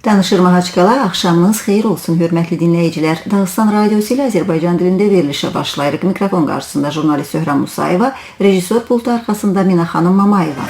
Danışır Mahaçqala, axşamınız xeyir olsun, hörmətli dinləyicilər. Dağıstan Radiosu ilə Azərbaycan dilində verilişə başlayırıq. Mikrofon qarşısında jurnalist Zöhrə Musayeva, rejissor pultu arxasında Mina xanım Mamayeva.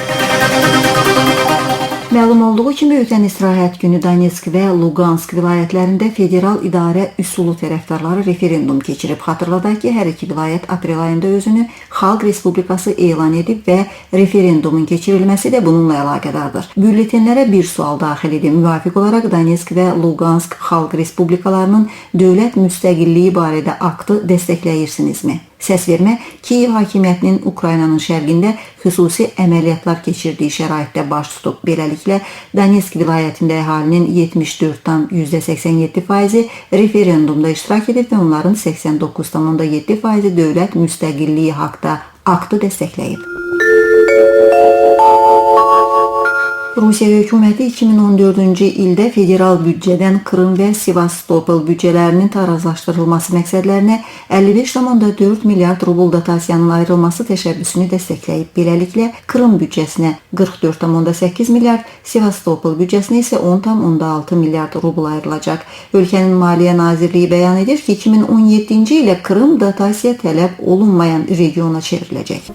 Məlum olduğu kimi ötən istirahət günü Donetsk və Luqansk vilayətlərində federal idarə üsulu tərəfdarları referendum keçirib. Xatırladaq ki, hər iki vilayət aprel ayında özünü Xalq Respublikası elan edib və referendumun keçirilməsi də bununla əlaqədardır. Bülletenlərə bir sual daxil edib. Müvafiq olaraq Donetsk və Luqansk Xalq Respublikalarının dövlət müstəqilliyi barədə aktı dəstəkləyirsinizmi? Səsvermə Kiyev hakimiyyətinin Ukraynanın şərqində xüsusi əməliyyatlar keçirdiyi şəraitdə baş tutub. Beləliklə, Donetsk vilayətində əhalinin 74,87%-i referendumda iştirak edib və onların 89,7%-i dövlət müstəqilliyi haqda aktı dəstəkləyib. Rusiya hökuməti 2014-cü ildə federal büdcədən Krım və Sevastopol büdcələrinin tarazlaşdırılması məqsədlərinə 55,4 milyard rubl dotasiyanın ayrılması təşəbbüsünü dəstəkləyib. Beləliklə, Krım büdcəsinə 44,8 milyard, Sevastopol büdcəsinə isə 10,6 milyard rubl ayrılacaq. Ölkənin Maliyyə Nazirliyi bəyan edir ki, 2017-ci ilə Krım dotasiya tələb olunmayan regiona çevriləcək.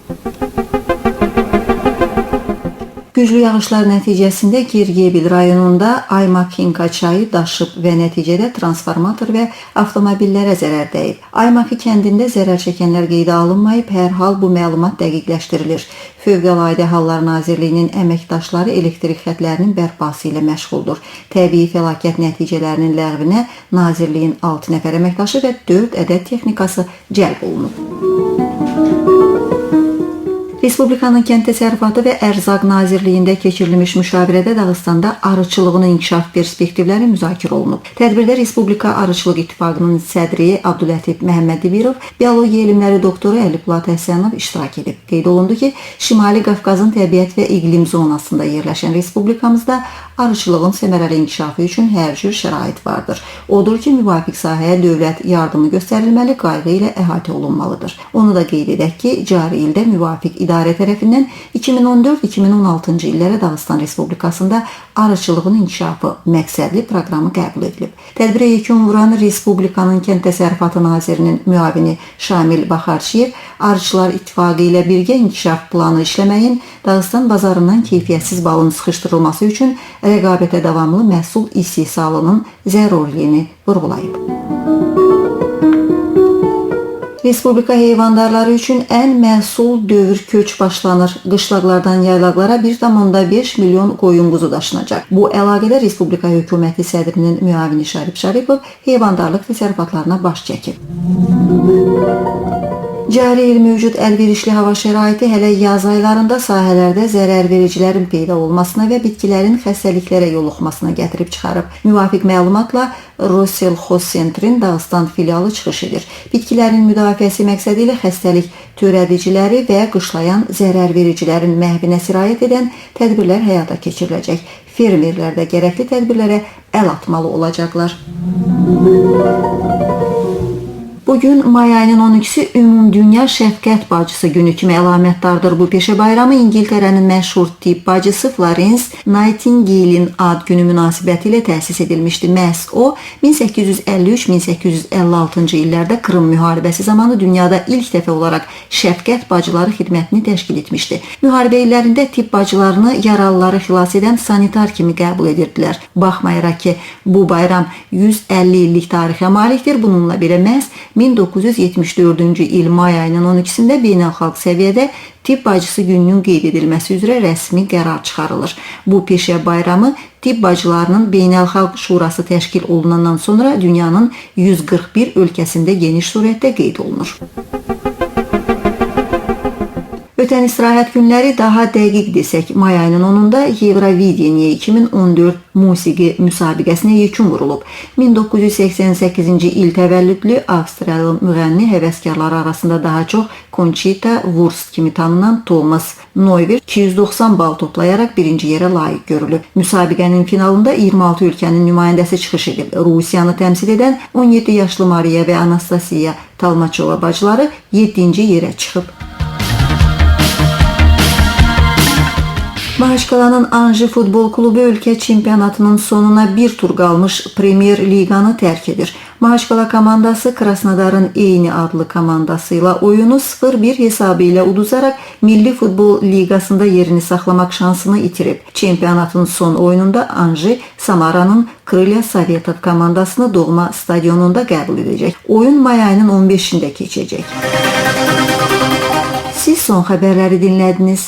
Güclü yağışlar nəticəsində Gergebil rayonunda Aymakinka çayı daşıb və nəticədə transformator və avtomobillərə zərər dəyib. Aymaki kəndində zərər çəkənlər qeydə alınmayıb, hər hal bu məlumat dəqiqləşdirilir. Fövqəladə Hallar Nazirliyinin əməkdaşları elektrik xətlərinin bərpası ilə məşğuldur. Təbii fəlakət nəticələrinin ləğvinə nazirliyin 6 nəfər əməkdaşı və 4 ədəd texnikası cəlb olunub. Respublikanın Kənd Təsərrüfatı və Ərzaq Nazirliyində keçirilmiş müşavirədə Dağıstanda arıçılığının inkişaf perspektivləri müzakirə olunub. Tədbirdə Respublika Arıçılıq İttifaqının sədri Abdülətif Məhəmmədibirov, biologiya elmləri doktoru Əli Pulat Həsənov iştirak edib. Qeyd olundu ki, Şimali Qafqazın təbiət və iqlim zonasında yerləşən respublikamızda arıçılığın səmərəli inkişafı üçün hər cür şərait vardır. Odur ki, müvafiq sahəyə dövlət yardımı göstərilməli, qayğı ilə əhatə olunmalıdır. Onu da qeyd edək ki, cari ildə müvafiq idarə tərəfindən 2014-2016-cı illərə Dağıstan Respublikasında arıçılığın inkişafı məqsədli proqramı qəbul edilib. Tədbirə yekun vuran Respublikanın Kənd Təsərrüfatı Nazirinin müavini Şamil Baxarçiyev Arıçılar İttifaqı ilə birgə inkişaf planı işləməyin, Dağıstan bazarından keyfiyyətsiz balın sıxışdırılması üçün rəqabətə davamlı məhsul istehsalının zəruriliyini vurğulayıb. Respublika heyvandarları üçün ən məhsul dövr köç başlanır. Qışlaqlardan yaylaqlara 1,5 milyon qoyun quzu daşınacaq. Bu əlaqədə Respublika hökuməti sədrinin müavini Şarip Şaripov heyvandarlıq təsərrüfatlarına baş çəkib. Cari il mövcud əlverişli hava şəraiti hələ yaz aylarında sahələrdə zərər vericilərin peyda olmasına və bitkilərin xəstəliklərə yoluxmasına gətirib çıxarıb. Müvafiq məlumatla Rosselxozsentrin Dağıstan filialı çıxış edir. Bitkilərin müdafiəsi məqsədi ilə xəstəlik törədiciləri və qışlayan zərər vericilərin məhvinə sirayət edən tədbirlər həyata keçiriləcək. Fermerlər də gərəkli tədbirlərə əl atmalı olacaqlar. Bugün may ayının 12-si Ümumdünya Şəfqət Bacısı günü kimi əlamətdardır. Bu peşə bayramı İngiltərənin məşhur tibb bacısı Florence Nightingale-in ad günü münasibəti ilə təsis edilmişdi. Məhz o 1853-1856-cı illərdə Krım müharibəsi zamanı dünyada ilk dəfə olaraq şəfqət bacıları xidmətini təşkil etmişdi. Müharibə illərində tibb bacılarını yaralıları xilas edən sanitar kimi qəbul edirdilər. Baxmayaraq ki, bu bayram 150 illik tarixə malikdir, bununla belə məhz 1974-cü il may ayının 12-sində beynəlxalq səviyyədə tibb bacısı gününün qeyd edilməsi üzrə rəsmi qərar çıxarılır. Bu peşə bayramı Tibb bacılarının Beynəlxalq Şurası təşkil olunandan sonra dünyanın 141 ölkəsində geniş surətdə qeyd olunur. Ötən istirahət günləri, daha dəqiq desək, may ayının 10-unda Eurovideniye 2014 musiqi müsabiqəsinə yekun vurulub. 1988-ci il təvəllüdlü Avstriyalı müğənni həvəskarları arasında daha çox Conchita Wurst kimi tanınan Thomas Neuwirth 290 bal toplayaraq birinci yerə layiq görülüb. Müsabiqənin finalında 26 ölkənin nümayəndəsi çıxış edib. Rusiyanı təmsil edən 17 yaşlı Mariya və Anastasiya Talmaçova bacıları 7-ci yerə çıxıb. Mahaçkalanın Anji futbol klubu ölkə çempionatının sonuna bir tur qalmış Premyer Liqanı tərk edir. Mahaçkala komandası Krasnodarın eyni adlı komandası ilə oyunu 0-1 hesabı ilə uduzaraq Milli Futbol Liqasında yerini saxlamaq şansını itirib. Çempionatın son oyununda Anji Samaranın Krılya Sovetov komandasını doğma stadionunda qəbul edəcək. Oyun may ayının 15-də keçəcək. Siz son xəbərləri dinlədiniz.